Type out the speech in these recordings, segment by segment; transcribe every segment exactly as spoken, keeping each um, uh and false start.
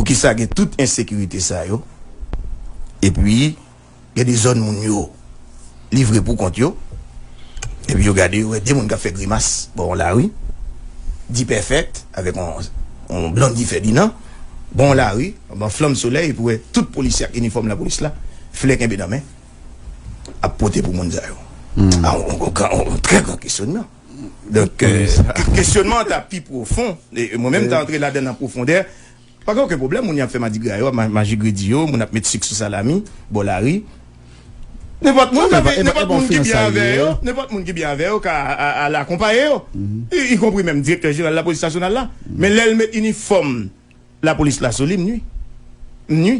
Kisa gen tout ensekirite sa yo? Epi, gen de zòn moun yo livre pou kont yo. Epi yo gade, yo wè de moun k ap fè grimas bò yon lari. D-Perfect avèk yon, yon Blondy Ferdinand. Bò yon lari, anba flanm solèy, epi wè tout polisye ak inifòm lapolis la, flè kenbe nan men, ap pote pou moun sa yo. A, yon, yon gran, yon trè gran kesyonman. Donk, euh, kesyonman an ta pi pwofon. E mwen menm, m ta antre ladan l an pwofondè. Pa gen okenn pwoblèm, moun y ap fè madigra yo, ma-, majigredi yo, moun ap met sik sou salami, bò lari. Nenpòt moun, nenpòt moun ki byen avè yo, nenpòt moun ki byen avè yo ka a-, a-, al akonpaye yo. I, ikonpri menm direktè jeneral lapolis nasyonal la. Men lè l met inifòm lapolis la sou li, m nwi. M nwi.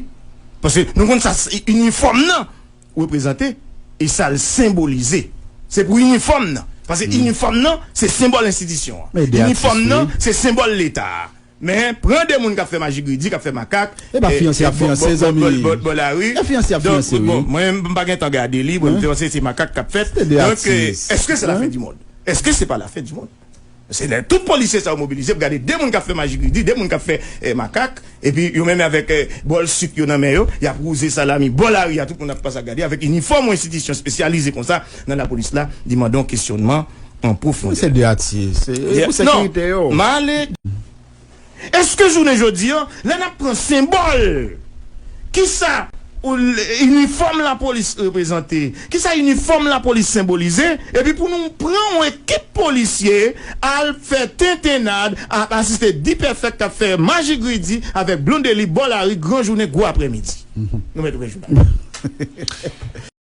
Paske nou konn sa, se inifòm nan reprezante e sa l senbolize. Se pou inifòm nan. Paske inifòm nan, se senbòl enstitisyon an. Inifòm nan, se senbòl Leta a. Men, pran de moun k ap fè majigredi, k ap fè makak, e pa fiyanse y ap fiyanse, zanmi. Bò lari. E fiyanse y ap fiyanse, wi. Bon, mwen, m pa gen tan gade li, bon, m te panse se makak k ap fèt. Donk, euh, èske se la fen di mond? Èske se pa la fen di mond? Se lè tout polisye sa yo mobilize pou gade de moun k ap fè majigredi, de moun k ap fè, eh, makak, epi yo menm avèk, eh, bòl sik yo nan men yo, y ap wouze salami bò lari a, tout moun ap pase ap gade, avèk inifòm yon enstitisyon espesyalize konsa nan lapolis la, li mande yon kesyonman an pwofondè. Se de atye, se pou sekirite yo. Non, m ale. Èske jounen jodi a, lè n ap pran senbòl, kisa inifòm lapolis reprezante, kisa inifòm lapolis senbolize, epi pou nou pran yon ekip polisye al fè tentennad, ap asiste D-Perfect k ap fè majigredi avèk Blondedy bò lari gran jounen gwo aprèmidi. Nou mèt ouvè jounal.